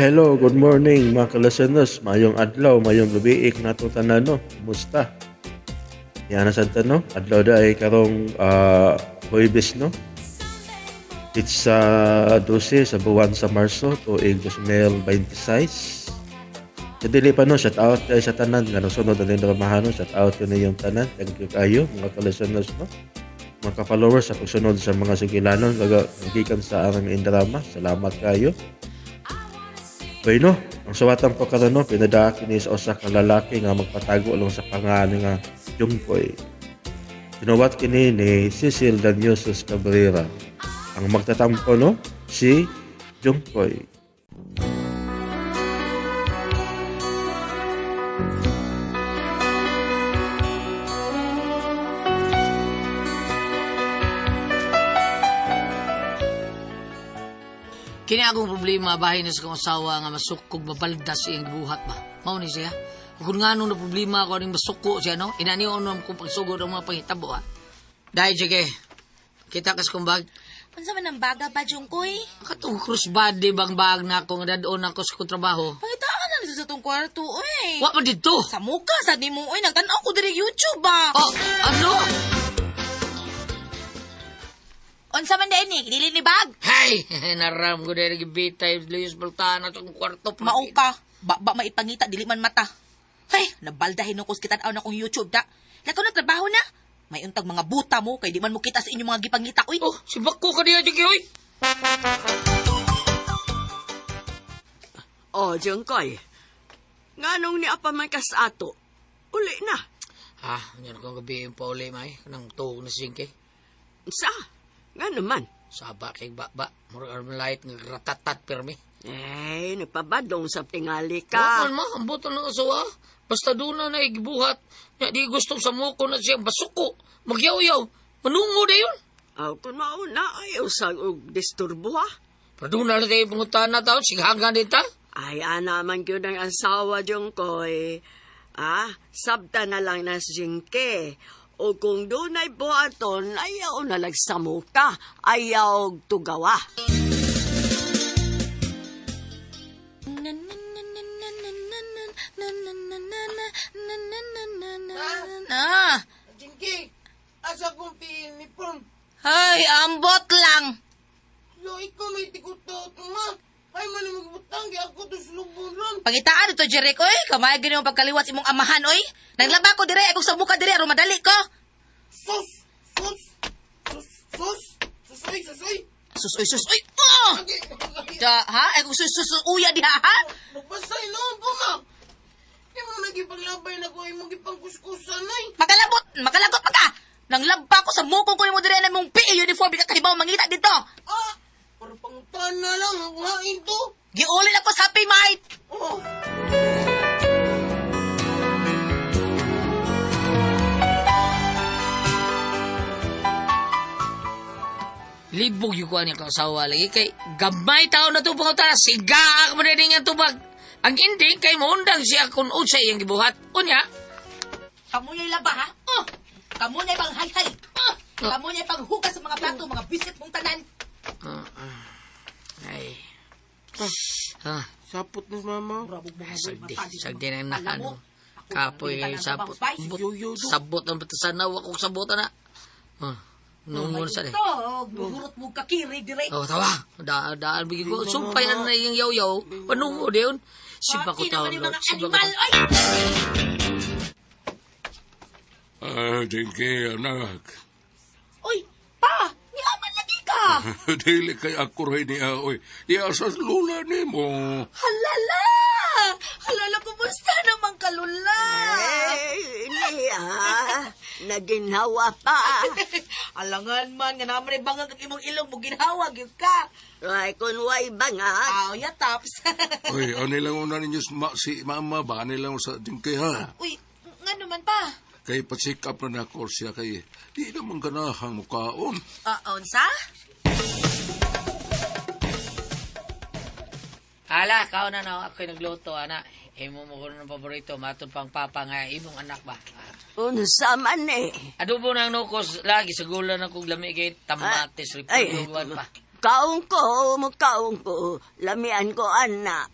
Hello, good morning mga ka-listeners. Mayong adlaw, mayong gabi nato tanan no. Kumusta? Yan na sad no. Adlaw da ay karong Huwebes no. It's 12 sa buwan sa Marso tuig 2026. Sa dili pa no, shout out ay sa tanan nga nosunod na din no. Shout out yun yung tanan. Thank you kayo mga ka-listeners no. Mga ka-followers sa pagsunod sa mga sugilanon gikan sa aming drama. Salamat kayo. Bueno, ang suwatan ko karon no, pinadaa kini sa usa ka lalaki nga magpatago lang sa pangalan nga Jungkoy. Sinuwat kini ni Cecil Danyosos Cabrera. Ang magtatampo no, si Jungkoy. Kini akong problema bahin na sa kong asawa nga masukog mabaldas iyang gibuhat ba. Mao ni siya. Kung nga na problema ako aning masuko siya no, inanion naman kong pagsugod ang mga panghitabo ha. Dahil sige, kita kas kong bag. Unsa man ang baga ba, Jungkoy? Katong crossbody bang bag na ako nga dadon ako sa kong trabaho. Pangitaan na dito sa tong kwarto, oy. Wa pa dito. Sa muka, sa nimo, oy. Nagtan-aw ko diri YouTube ba? Oh, ano? Unsa man dahil ni? Dili ni bag? Hey, naram ko dahil gibitay Luis Baltana sa kong kwarto. Mao ka. Ba, ba maipangita, dili man mata. Hey, nabaldahin ko sa kitan-aw na kong YouTube da. Lakaw na trabaho na. May untag mga buta mo kay di man mo kita sa inyong mga gipangita, oy. Oh, si Bako ka diya, sige, oy. Oh, Jungkoy. Nganong ni apa man kas ato? Uli na. Ah, yan akong gabi yung pauli, may. Kanang tuog na singke. Sa? Nga naman. Saba kay ba. Murag arm light nga ratatat pirmi. Eh, nagpabadong sa tingali Ka. ka. Man ma, ang buto ng asawa. Basta doon na naigibuhat. Nya di gusto sa muko na siya basuko. Magyaw-yaw. Manungo na yun. Aw, kung mauna, ay usag og disturbo ha. Pero doon na lang tayo panguntahan na tao. Sighagan din ta. Ay, ana man gyud ang asawa, Jungkoy. Ah, sabta na lang na si Jingke. O kung dunay buhaton, ayaw na lagsamuka, ayaw tugawa. Ah. Jinky, asa kong uniform? Ay, ambot lang. Lo, ikaw may tigutot, ma. Ay, man magbutang, kaya ako to sulubon ron. Pangitaan ito, Jericho, oy. Kamay gani mo pagkaliwat imong amahan, oy. Naglaba ko dire, akong sa muka dire, aron madali ko. Sus! Sus! Sus! Sus! Susoy! Susoy! Sus, oy, sus, oy. Oh! Agi! Da, ha? Ay, kung sus, sus, uya diha, ha? Magbasay noon po, ma. Di mo na nagipaglabay na ko ay mong ipangkuskusan, ay. Makalabot, makalagot pa ka. Nanglaba ko sa mukong ko nimo dire na mong PE uniform, di ka kahibaw mangita dito. Ah! Para pangutan na lang, ang hain to. Giulin ako sa Happy Mart. Oh! Libog yung kuha niya kang asawa lagi. Kay gamay tao na ito panguntahan. Siga ako mo din ang tubag. Ang ending kay muundang siya kung unsa iyang gibuhat. Unya, Kamu niya laba, ha? Oh! Kamu niya pang hay-hay. Oh! Kamu niya panghugas sa mga plato, mga bisit mong tanan. Ay. Ah. Sapot ni mama. Sagdi, sagdi na nahan. Kapoy ngayon sabot. Sabot ang batasan na, wakong sabot na. Oh, nungon sa Ito, muhurot mo kakirig dire. Oh, tawa. Daan, daan, bigyan ko. Sumpay na yung yaw-yaw. Panungo din. Siba ko Pati tao, naman yung Lord. mga Siba ko animal, tao. oy! Ah, Jinky, anak. Uy, pa! Niaman lagi ka! Dili kay ako rin niya, oy. Diya sa lula ni mo. Halala! Halala, kumusta naman ka, Lula? Eh, niya, naginhawa pa. Alangan man, nga naman ay bangag ang imong ilong mo, ginhawa, gyud ka. Ay, kung way bangag, Aw, ya, tops. Oy, ano lang una ninyo si mama ba? Ano lang sa Jinky, ha? Uy, nga naman pa. Kay pa-check up na nako siya kay di naman ganahang mukaon. Ah, unsa? Ala, kao na na. Ako'y nagluto, ana. Imo mo ko ng paborito. Matod pang papa nga. Imong anak ba? unsa man eh. Adobo ng nukos. Lagi sa gula na kong lami kay tamatis. Ay, Repolyo, pa. kaon ko, mukaon ko, lamian ko, anak.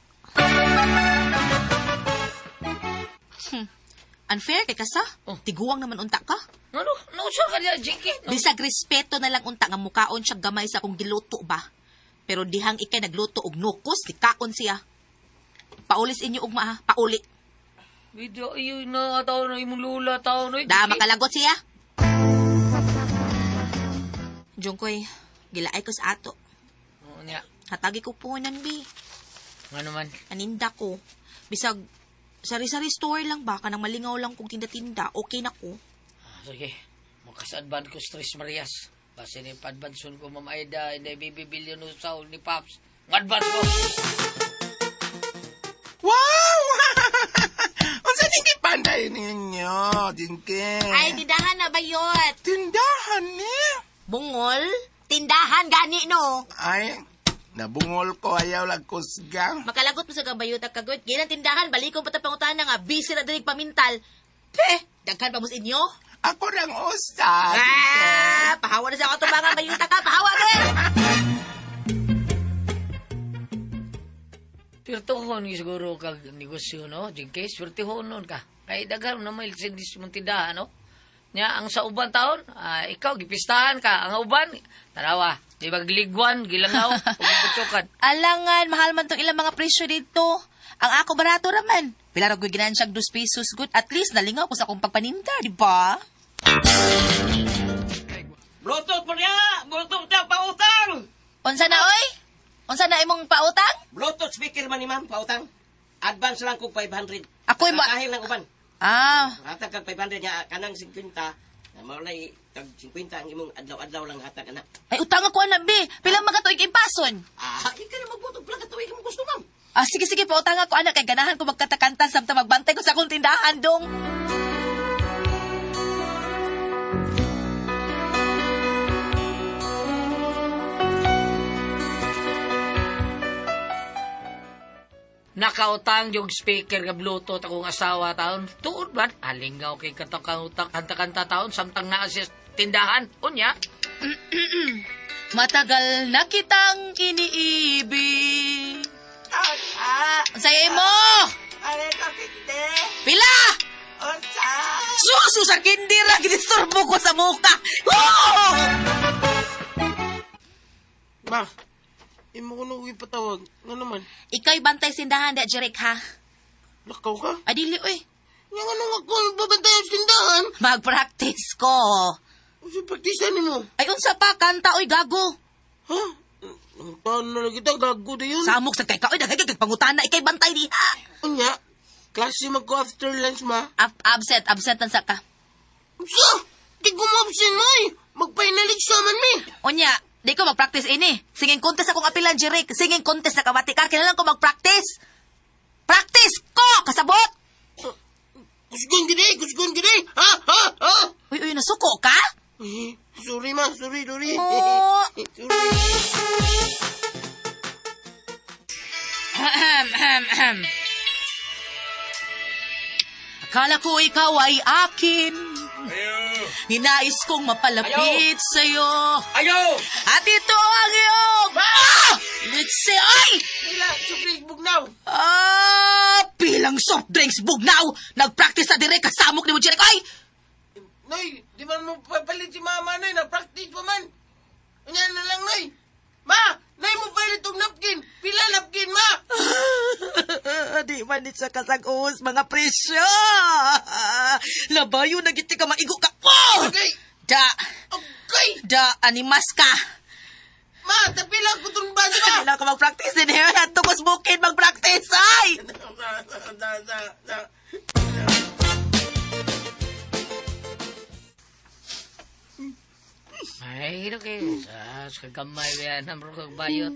Unfair kay kasa. Oh. Tiguang naman unta ka. Ano? Nausa ka niya, Jinky? No? Bisag respeto na lang unta nga mukaon siya gamay sa akong giluto ba. Pero dihang ikay nagluto og nukos, gikaon siya. Paulis inyo ugma ha, pauli. Video, iyo na, tao na, imong lula, tao na. Da makalagot siya. Jungkoy, gilaay ko sa ato. Oo niya. Hatagi ko puhunan, bi. Nga naman. Aninda ko. Bisag, sari-sari store lang ba? Kanang malingaw lang kong tinda-tinda. Okay na ko. Ah, sige. Makas-advance ko stress Marias. Basta ni pa-advance ko Ma'am Aida, hindi bibili no sa ni Pops. Ng-advance ko. Wow! Unsa ning gipanday ninyo, Jinky? Ay, tindahan na bayot. Tindahan ni? Bungol? Tindahan gani no. Ay, nabungol ko ayaw lang kusgang. Makalagot mo sa gabayot at kagot. Ginang tindahan, balikon pa ta pangutana nga busy na dinig pamintal. Pe, daghan pa mo sa inyo. Ako lang usa, Jinky. Ah, pahawa na sa ako tubangan bayuta ka, pahawa be. Swertehon siguro kag negosyo, no? Jinky, swertehon nun ka. Kay daghan na may sindis mong tindahan, no? Nya, ang sa uban taon, ah, ikaw, gipistahan ka. Ang uban, tanawa, di ba giligwan, gilangaw, pagputsukan. Alangan, mahal man tong ilang mga presyo dito. Ang ako barato raman. Pila ra ko'y ginansiyag 2 pesos good. At least nalingaw ko sa akong pagpaninda, di ba? Bluetooth mo niya! Bluetooth niya, pautang! Unsa na oy? Unsa na imong pautang? Bluetooth speaker man ni ma'am, pautang. Advance lang kog 500. Ako'y ma- Dahil lang uban. Ah, Hatag kag 500 niya, kanang 50. Maulay, tag 50 ang imong adlaw-adlaw lang hatag ana. ay utang ako anak be. Pila mga tuig ipason? Ah, ikaw na magbutog lang katuig mo gusto ma'am. Ah, sige, sige, pautang ako, anak. Kay ganahan ko magkatakanta samtang magbantay ko sa akong tindahan, dong. Nakautang yung speaker nga Bluetooth akong asawa taon. Tuod ba? Alingaw kay katang utak kanta-kanta taon samtang naa siya sa tindahan. Unya, Matagal na kitang iniibig. Ang saya mo! Pila! Susu sa kindira, ginisturbo ko sa muka. Oh! Ma, imo ko nung ipatawag. Nga naman, Ikaw'y bantay sindahan, da, Jeric, ha? lakaw ka? Adili, uy. Nga nga nung ako ang babantay sa tindahan. Mag-practice ko. Unsa praktisan nimo? Ay, unsa pa, kanta, uy, gago. Ha? Ang taon na lang kita, gago na yun. Samok sa kay ka, uy, daghay pangutana, ikay bantay diha. Unya, klase mag ko after lunch, ma. Absent, absent ang saka. Unsa? Di ko ma-absent, ma eh. Mag-final exam man, mi. Unya, di ko mag-practice ini. Singing contest akong apilan, Jeric. Singing contest na kabati ka. Kailangan ko mag-practice. Practice ko! Kasabot! Kusgon gid eh, kusgon gid eh. Ha? Ha? Ha? Uy, uy, nasuko ka? Eh, sorry, ma. Sorry, sorry. Oh. Sorry. Ahem, ahem, ahem. Akala ko ikaw ay akin. Ninais kong mapalapit sa'yo. Ayo! At ito ang iyong... Ah! Let's say, ay! Pila, sa Facebook now. Ah! Bilang soft drinks bugnaw! Nag-practice na direk kasamok ni mo, Jeric. Ay! Noy, di man mo papalit si mama, Noy. Na-practice pa man. Unya na lang, Noy. Ma! Nay mo palit og napkin. Pila napkin, ma? Di man ni siya kasag-uos, mga presyo. Labayo na giti ka, maigo ka. Oh! Okay. Da, Okay. da, animas ka. Ma, tapi lang ko itong basa, ma. Kailangan ko mag-practice din. Eh. Ato ko bukid mag-practice. Ay! Ay, okay. Sa kagamay, be, anam ro kag bayot.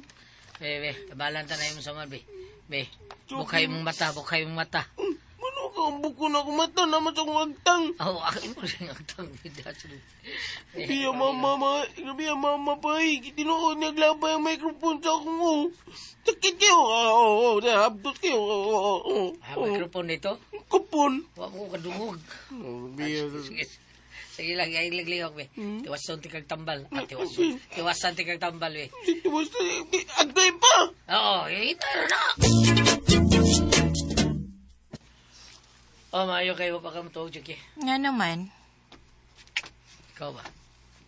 Be, be, kabalan ta na imong saman, be. Be, bukay mong mata, bukay mong mata. Mano ka ang buko na kumata naman sa akong agtang. Oh, ako mo rin ang tang Grabe ang mama, ma. Grabe ang mama pa eh. Tinuod naglabay ang microphone sa akong oh. Sakit kayo. Ah, oo, oh, abdos kayo. Oo, oo, oo. Ah, microphone nito? Kupon. Wa mo kadungog. Oh, grabe. Sige. Sige lang, ay liglihok be. Tiwason ti kag tambal. Ah, tiwason. Tiwasan ti kag tambal be. Tiwas, agday pa. Oo, ito na. Oh, maayo kayo pa ka mo Jackie. Nga naman. Ikaw ba?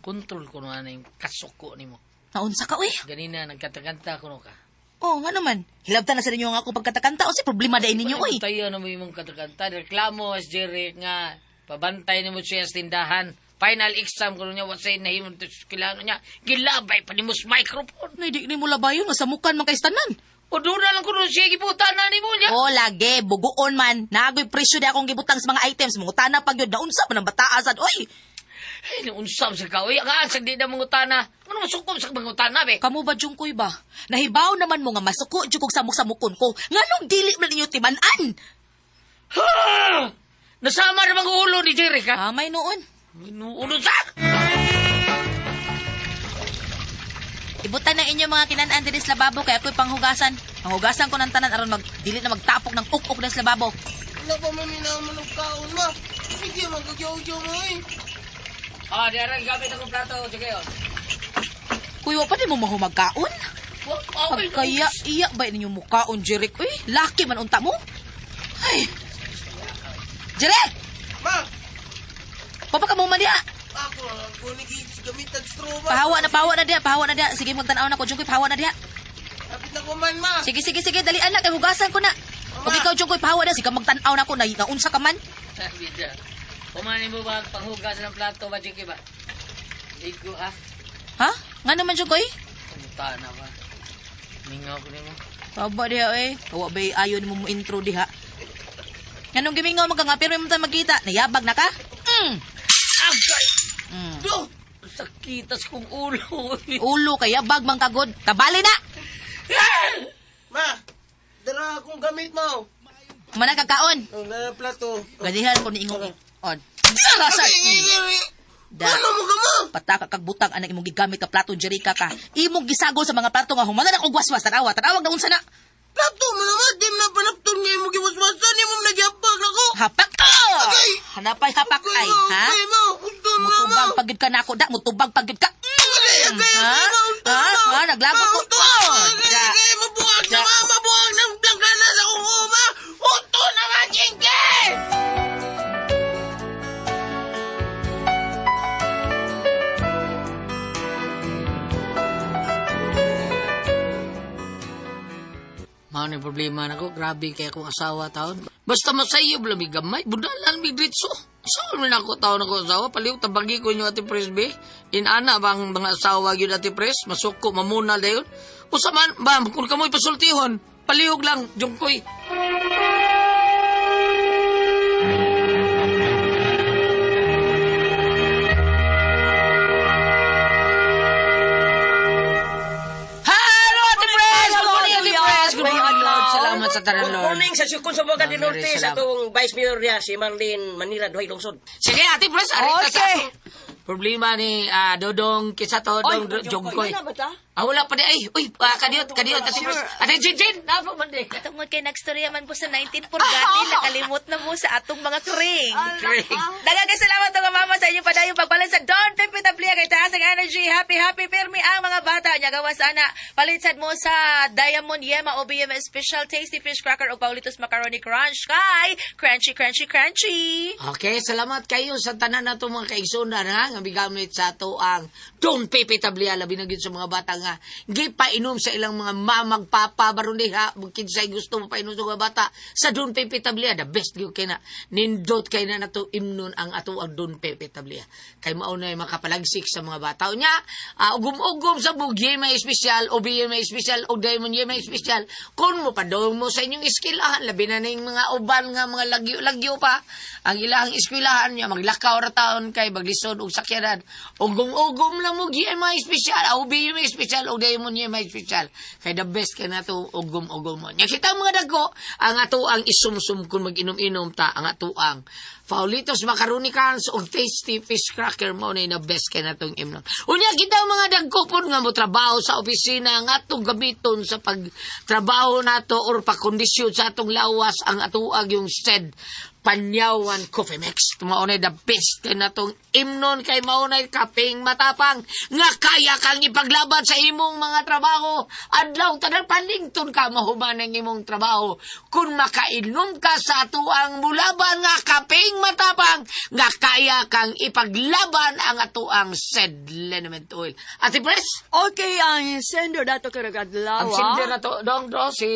Kontrol ko na yung kasuko nimo. Naunsa ka, uy. Ganina, nagkatakanta ko no ka. Oh, nga naman. Hilabtan na sa ninyo ang ako pagkatakanta o si problema dahil ninyo, uy. Tayo na mo yung katakanta. Reklamo as Jerry nga pabantay nimo siya sa tindahan. Final exam ko niya, what's say nahimong kailangan niya. Gilabay pa nimo sa microphone. Nay, di ni mo labayon, nga samukan man kay tanan. O doon na lang ko siya gibuta na nimo niya. Oh, lagi, buguon man. Nagoy presyo di akong gibutang sa mga items. Mangutana pag yun, naunsa man ang bataasan, oy. Ay, naunsam sa ka. Uy, ang asag di na mangutana. Ano masukom sa mangutana, be? Kamu ba, Jungkoy ba? Nahibaw naman mo nga masuko, jud kog samok-samukon ko. Nganong dili man ninyo timan-an? Ha! Nasama na mga ulo ni Jerry, ka? Amay noon. Ulo sa! Ibutan ng inyong mga kinan-an dinhi sa lababo kay ako'y panghugasan. Panghugasan ko ng tanan aron mag dili na magtapok ng uk-uk sa lababo. Wala pa man minaman ng kaon, ma. Sige, magkagyaw-gyaw mo eh. Ah, di aran gamit akong plato. Sige, oh. Kuy, wa pa di mo mahumagkaon? Pagkaya, iya ba ninyo mukaon, Jeric? Uy, laki man unta mo. Ay. Jeric! Ma, Papa ka mo man diha. ako, ako nagigis gamit ang straw, ma. Pahawa na, pahawa na diha, pahawa na diha. Sige, magtanaw na ko, Jungkoy, pahawa na diha. Kapit na ko man, ma. Sige, sige, sige, dalian na, kay hugasan ko na. Pag ikaw, Jungkoy, pahawa na, sige, magtanaw na ko, na, naunsa ka man. Bida. Kumanin mo ba ang panghugas ng plato ba, Jiki ba? Ligo, ha? Ha? Nga naman, Jungkoy? Mangutana ba? Mingaw ko nimo. Taba diha, eh. Kawa ba, ayon mo mo intro diha. Nganong gimingaw man ka nga, pero may mo tayo magkita. Nayabag na ka? Mm. Agay! Mm. Do! Sakitas kong ulo. Ulo kay yabag man kagod. Tabali na! Ma, dala akong gamit mo. Mana kagkaon. Oh, na plato. Ganihan ko ni ingong on. Rasa. Da. Ano mo ka mo? Pataka kag butang anang imong gigamit ka plato Jerika ka. Imong gisagol sa mga plato nga humanan ako gwaswas tanawa tanawag na unsa na. Plato mo naman, di mo na panapton nga imong giwaswasan, imong nagyapag na ko. Hapak ka. Agay! Hanapay hapak ay, ha? Agay, ma, unto na, ma. Mutubag pagid ka nako da, mutubag pagid ka. Agay, agay, Ha? agay, ma, unto Ha? na, ma. Ha? Naglagot Ma, ko. unto na, Oh, agay, da. agay, mabuhag na, Da. ma, mabuhag ng planggana sa akong uma. Unto na, ma, Jinky! Mao ni problema nako, grabe kay akong asawa taon. Basta masayob lang mi gamay, budalan mi diretso. Saan man ako taon ako asawa, paliw tabagi ko inyo ate Pres be. Inana bang mga asawa gyud ate Pres, masuko mamuna dayon. Usa man ba kung kamoy pasultihon, palihog lang jungkoy. Hello Ate Pres! Good morning Ate Pres! Good morning Lord. Salamat sa tanan Good Lord. morning sa Sukon sa Boga del Maraming Norte sa salamat. atong Vice Mayor niya, si Marlene Manila Duhay Lungsod. Sige, Ate Pres, arita sa Okay. ato. Problema ni Dodong kisa to, Oy, Dodong Jongkoy. Wala ba ta? Ah, wala pa di. Ay, uy, kadiyot, kadiyot, Ate Pres. Ate Jin, napa man di. Tungod kay nagstorya man po sa 19 Purgati, nakalimot na mo sa atong mga kring. Kring. Daghang kay salamat mga mama sa inyong padayong pagpalan sa Don Pepe Taplia kay taas ang energy. Happy happy pirmi ang mga bata. Nya gawas ana palitsad mo sa Diamond Yema OBM Special Tasty Fish Cracker o Paulitos Macaroni Crunch kay crunchy crunchy crunchy. Okay, salamat kayo sa tanan nato mga kaigsunan ha, nga bigamit sa ato ang Don Pepe Tablia labi na gyud sa mga bata nga gipainom sa ilang mga mamag papa baron diha kinsay gusto mo painom sa mga bata sa Don Pepe Tablia the best gyud kay na nindot kay na nato imnon ang ato ang Don Pepe Tablia kay mao na makapalagsik sa mga bata unya ugom-ugom sa bugye may espesyal o biye may espesyal o diamond ye may espesyal kung mo padong mo sa inyong eskilahan labi na ning mga uban nga mga lagyo-lagyo pa ang ilahang eskwelahan niya maglakaw ra taon kay maglisod og sakyanan ugom-ugom lang mo giay mga espesyal o biye may espesyal o diamond ye may espesyal kay the best kay nato ugom-ugom mo nya kita mga dagko ang ato ang isumsum kung mag-inom-inom ta ang ato ang Faulitos Macaroni Cans o Tasty Fish Cracker mo na the best kay natong imnon. Unya kita mga dagko pud nga mo trabaho sa opisina nga atong gamiton sa pagtrabaho nato or pagkondisyon sa atong lawas ang atuag yung said Panyawan Coffee Mix. Maunay the best na tong imnon kay maunay kaping matapang nga kaya kang ipaglaban sa imong mga trabaho. Adlaw tanan panington ka mahuman ang imong trabaho. Kung makainom ka sa atuang mulaban nga kaping matapang nga kaya kang ipaglaban ang atuang said liniment oil. Ate Pres, Okay, ang sender dato karong adlaw. ang sender na to, dong do, si...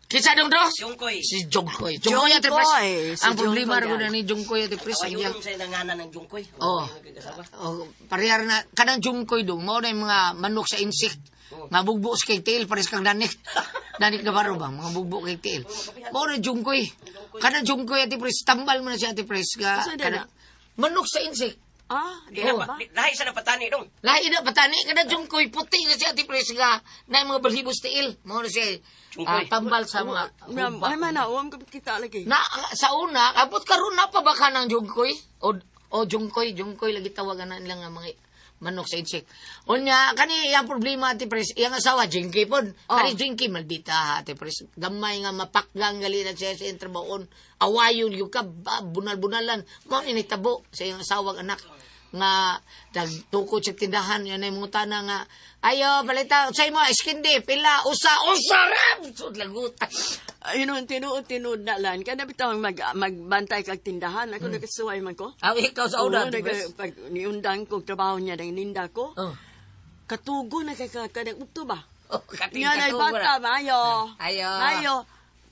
Kinsa dong do? Jungkoy. Si Jungkoy. Jungkoy, Ate Pres. Jungkoy, si Ang problema Jungkoy ra gud ni Jungkoy, Ate Pres. Awa Ang iyang yung sa nanganan ng Jungkoy. Oh. Oh, parehar na kanang Jungkoy dong mao na yung mga manok sa insect. Nga bugbo sa kay tiil pares kang danik. Danik na baro ba mga bugbo kay tiil. Mao na Jungkoy. Kanang Jungkoy, Ate Pres, tambal mo na siya, Ate Pres, nga Asa din kanang manok sa insect. Ah, di Di na ba? pa. Lahi sa napatani dong. Lahi na patani kada Jungkoy puti na siya, Ate Pres, nga na mga balhibos tiil. Mao na siya Jungkoy. tambal sa mga Ma'am, humba. ay man na, uwam ko kita lagi. Na sa una, abot karon na pa ba ka ng Jungkoy? O Jungkoy, Jungkoy lagi tawagan na nila nga mga manok sa insect. Unya, kani iyang problema, Ate Pres, iyang asawa Jinky pod. Kani Jinky maldita ha, Ate Pres. Gamay nga mapakgang gali na siya sa iyang trabaon. Awayon yung ka bunal-bunalan. Mao ni nitabo sa iyang asawang anak nga nagtukod sa tindahan yan ay mga tana nga ayo palita sa imo iskindi pila usa usa ram sud lagutan. Ayun, ang tinuod, tinuod na lan. Kada bitaw magbantay kag tindahan. Ako nagkasuway man ko. Aw ikaw sa una, Oo, Ate Pres. pag niundang ko trabaho niya, nang ninda ko. Oh. Katugo na kay kanang upto ba? Oh, kating Nga na katugo bata, na. maayo. Ayo. Maayo.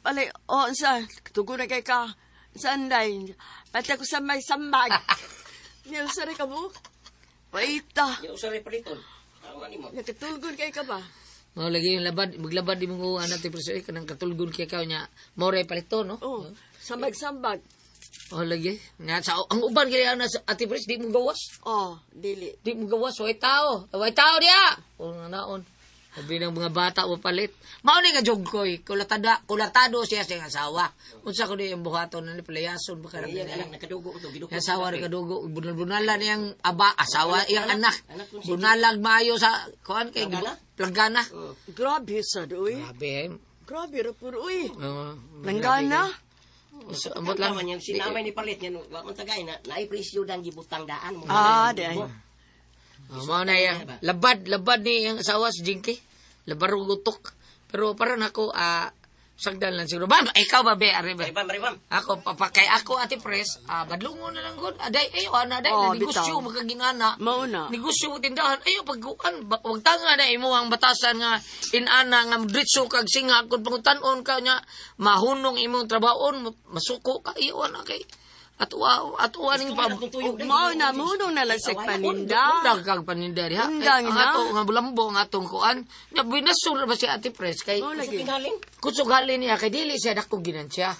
Pali, oh, sa, katugo na kay ka. Sanday. Pati ako sa may sambag. Niya, sa ka mo? Paita. Yung usari paliton. Ang ano mo. Nakatulgon kay ka ba? Mao lagi yung labad, maglabad di mo ko anak ti preso eh, kanang katulgon kay kaw nya. Mao ray palito no. Oh, sambag-sambag. Oh lagi. Nga sa ang uban kay ana sa Ate Pres di mo gawas. Oh, dili. Di mo gawas way tao. Way tao diya. O nga naon. Sabi ng mga bata mo palit. Mao ni nga jogkoy, kulatada, kulatado siya sa iyang asawa. Unsa ko di ang buhaton ni palayason baka Iyang anak nakadugo ko to. Gidugo. Yang asawa rin kadugo, bunal-bunalan iyang aba, asawa, iyang anak. Bunalag maayo sa, kuan kay, planggana. Grabe sad, uy. Grabe eh. Grabe ra puro, uy. Oo. Langgana. So, ambot lang. Tama niya, sinamay ni palit niya. Wa man tagay na naipresyo dang gibutang daan mo. Ah, di ay. Oh, mao na yan. Labad, labad ni ang asawa si Jinky. Labaro gutok. Pero parang ako, sagdan lang siguro. Bam, ikaw ba, be, are be? Maribam, maribam. Ako, papakay ako, Ate Pres, badlungon na lang gud. Aday, ayo, ana, aday, Oh, na negosyo, bitaw. makaginana. Mao na. Negosyo mo tindahan. Ayo, pagkuan, wag tanga na imo ang batasan nga, inana nga, dritso kag singa, kung pangutanon ka niya, mahunong imong trabaon, masuko ka, iyo, ana, kay, at uwa ning pa, Mao na, mao na lang sa paninda. Undang kag paninda diha. Undang Ang na. ato nga bulambo ang atong kuan. Nya binasol ba si Ate Pres kay Mao lagi. kusog halin niya kay dili siya dako ginansya.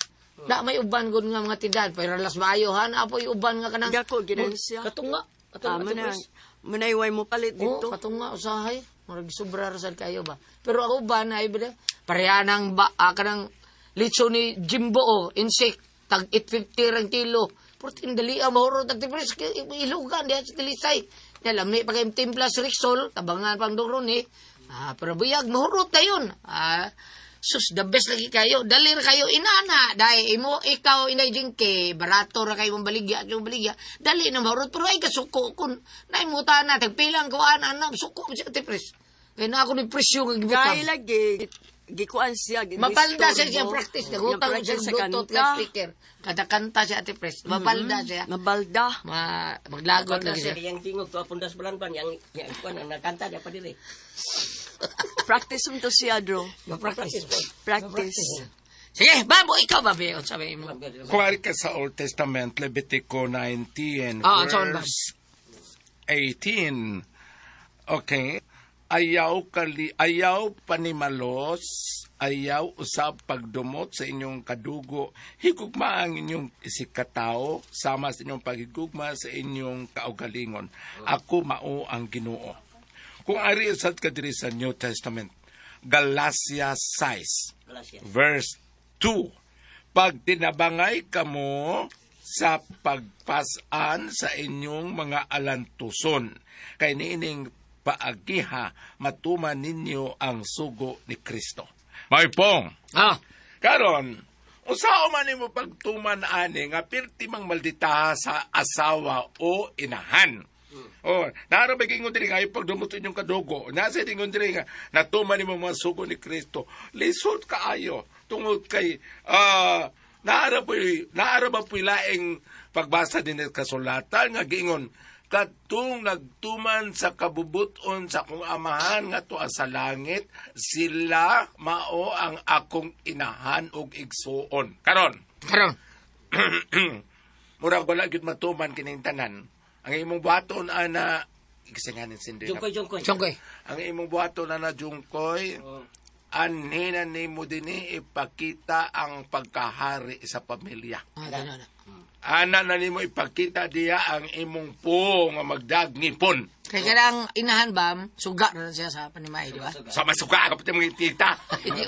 Na may uban gud nga mga tindahan pero las maayo han apoy uban nga kanang Dako ginansya. Katunga, katunga Ah, Ate mo na. Pres. Munayway mo palit Oh, dito. katunga usahay. Murag sobra ra sad kayo ba. Pero ang uban ay bida pareha nang ba kanang litso ni Jimbo oh, insect tag 850 rang kilo. Pero dali ang mahurot at Pres ilugan diha sa Talisay. Nya lami pa kay timpla sa Rixol, tabangan pang dongron eh. Pero buyag mahurot na yun. Sus, the best lagi kayo. Dali ra kayo inana. Dahil imo, ikaw, inay jingke, barato ra kayo mong baligya, at yung baligya. Dali na mahurot. Pero ay kasuko kun naimuta na, tagpilang ko, ana, ana, suko siya, Ate Pres. Kaya na ako ni presyo nga gibutang. Kay lagi gikuan siya. Mapalda siya siya gistorbo. practice. Nagutang Yung siya practice sa Bluetooth kanta. nga speaker. Kada kanta siya, Ate Pres. Mapalda siya. Mabalda. Maglagot lagi siya. Yang tingog to pundas bulan-bulan yang yang kuan ang nakanta dia pa diri. Practice mo to siya, Dro. Ma-practice. Practice. Sige, babo, ikaw ba, Be? Sabi mo. Kuwari ka sa Old Testament, Levitico 19, Ah, saan ba? verse 18. Okay. Ayaw kali ayaw panimalos, ayaw usab pagdumot sa inyong kadugo. Higugma ang inyong isikatao sama sa inyong paghigugma sa inyong kaugalingon. Ako mao ang Ginoo. Kung ari sad ka diri sa New Testament, Galatia 6 Galatia. verse 2. Pag tinabangay kamo sa pagpasan sa inyong mga alantuson, kay niining paagiha matuman ninyo ang sugo ni Kristo. Maipong, karon, Usao man nimo pagtuman ani nga pirti mang malditaha sa asawa o inahan. Oh, naara ba ingon diri nga ayaw pagdumot inyong kadugo. Nasa ingon diri nga natuman nimo mga sugo ni Kristo. Lisod kaayo tungod kay naara ba po'y laing pagbasa din sa kasulatan nga giingon katong nagtuman sa kabubuton sa akong amahan nga tuwa sa langit, sila mao ang akong inahan og igsuon. Karon, Karon. murag wala gyud matuman kining tanan. Ang imong buhaton ana gisinganin sindi na. Jungkoy, Jungkoy. Jungkoy. Ang imong buhaton ana Jungkoy, anhi na nimo dinhi ipakita ang pagkahari sa pamilya. Ah, ganun na. Ana na nimo ipakita diya ang imong po nga magdagngipon. Kaya kanang inahan ba, suga na lang siya sa panimay, di ba? Sa masuka ka pati mga tita.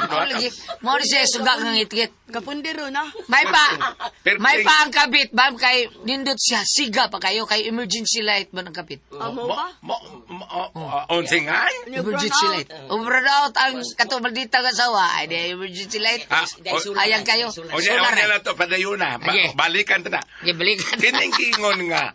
Mao lagi, mao ni siya suga nga ngitngit. Kapundero na. May pa, Perfect. may pa ang kabit, bam, kay nindot siya, siga pa kayo, kay emergency light ba ng kapit? Amo ba? Onsingan? Emergency light. Over out ang kato maldita nga asawa, ay di emergency light. Ah, Ayang kayo. Unya, Solar. unya na to, padayon na. Okay. Balikan ta na. Di balikan. Kining giingon nga,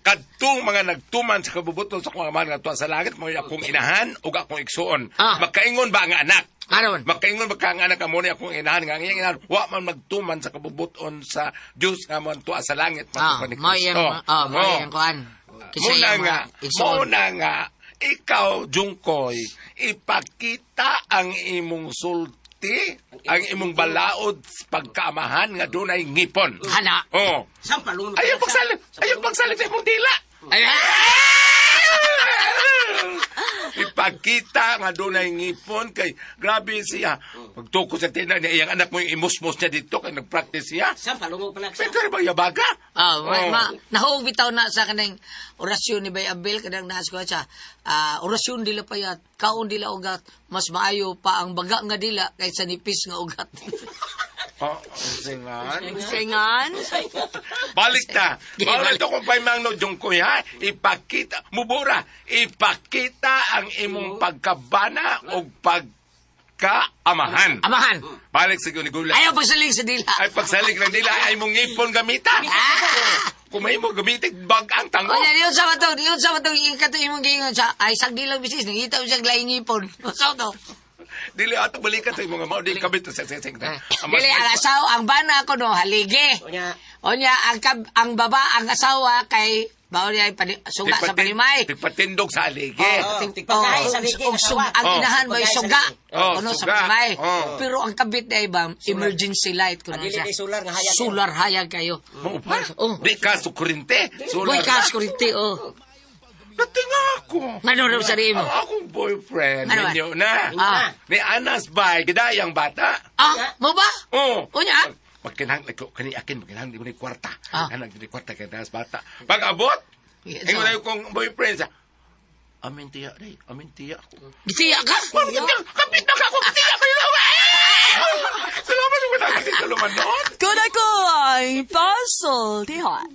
kadtong mga nagtuman sa kabubuton sa akong amahan nga tuwa sa langit, mo akong inahan ug akong igsuon. Ah. Makaingon ba ang anak? Aron. Makaingon ba ka ang anak amo ni akong inahan nga ang iyang inahan wa man magtuman sa kabubuton sa Dios nga mo tuwa sa langit Ah, matupan ni mao Kristo. yang mao Oh. yang kuan. Kinsa Muna iyang nga, mga igsuon. muna nga, ikaw, Jungkoy, ipakita ang imong sulti, ang imong balaod sa pagkaamahan nga dunay ngipon. Hana. Oh. Sampalunod. Ayaw pagsalit, ayaw pagsalit sa imong dila. Ay, Ipakita nga dunay ngipon kay grabe siya. Pagtuko sa tina niya, iyang anak mo yung imusmos niya dito kay nagpractice siya. Sampalunod pala. Pero ba yabaga? Ah, ma, Oh. ma, nahog bitaw na sa kanang orasyon ni Bay Abel kanang naas ko siya. Ah, orasyon dila payat, kaon dila ugat, mas maayo pa ang baga nga dila kaysa nipis nga ugat. Oh, singan. Singan. Balik ta. Okay, Balik balik. to kung paimang no Jungkoy ha. Ipakita, mubura, ipakita ang imong pagkabana o pagkaamahan. Amahan. Balik sa gunigula. Ayaw pagsaling sa dila. Ay pagsalig lang nila ay mong ngipon gamita. Ah! Kung may mo gamitin, bag ang tango. O yan, yun sa matong, yun sa matong, ikato imong giingon sa, ay sagdi lang bisis, nangita mo siyang laing ngipon. Sa to. Dili ato balikan sa imong mao di kabit sa seseng ta. Eh, Dili, ang asawa, ang bana ko no, haligi. Unya. Onya, ang baba, ang asawa kay, baon niya, suga sa panimay. Tigpatindog sa aligi. Oh, tigpagkain sa haligi, Og asawa. ang Oh. inahan ba Tigpagkain sa suga? haligi. Oh, Kuno sa suga. panimay. Oh. Pero ang kabit na iba, emergency light kuno Ah, dili siya. kay solar nga hayag. Solar hayag kayo. Mao pa? Oh. Di ka sukurinte. Boy, kas kurinte, oh. Natinga ako. Ngano raw sa mo? Ang akong boyfriend, Ano ba? ninyo na. Ah. Ni Anas Bay, gidayang bata. Ah, mo ba? Oh. Unya? Magkinahanglan ko, kani akin, magkinahanglan ko ni kwarta. Ah. Kinahanglan ko ni kwarta kay Anas bata. Pag abot, Yes, ingon oh. na yung kong boyfriend sa, amin tiya, day, amin tiya ako. Gitiya ka? Kapit na ka ako, tiya kayo. Salamat sa mga dito lumanon. Kuna ko ang puzzle, tihan.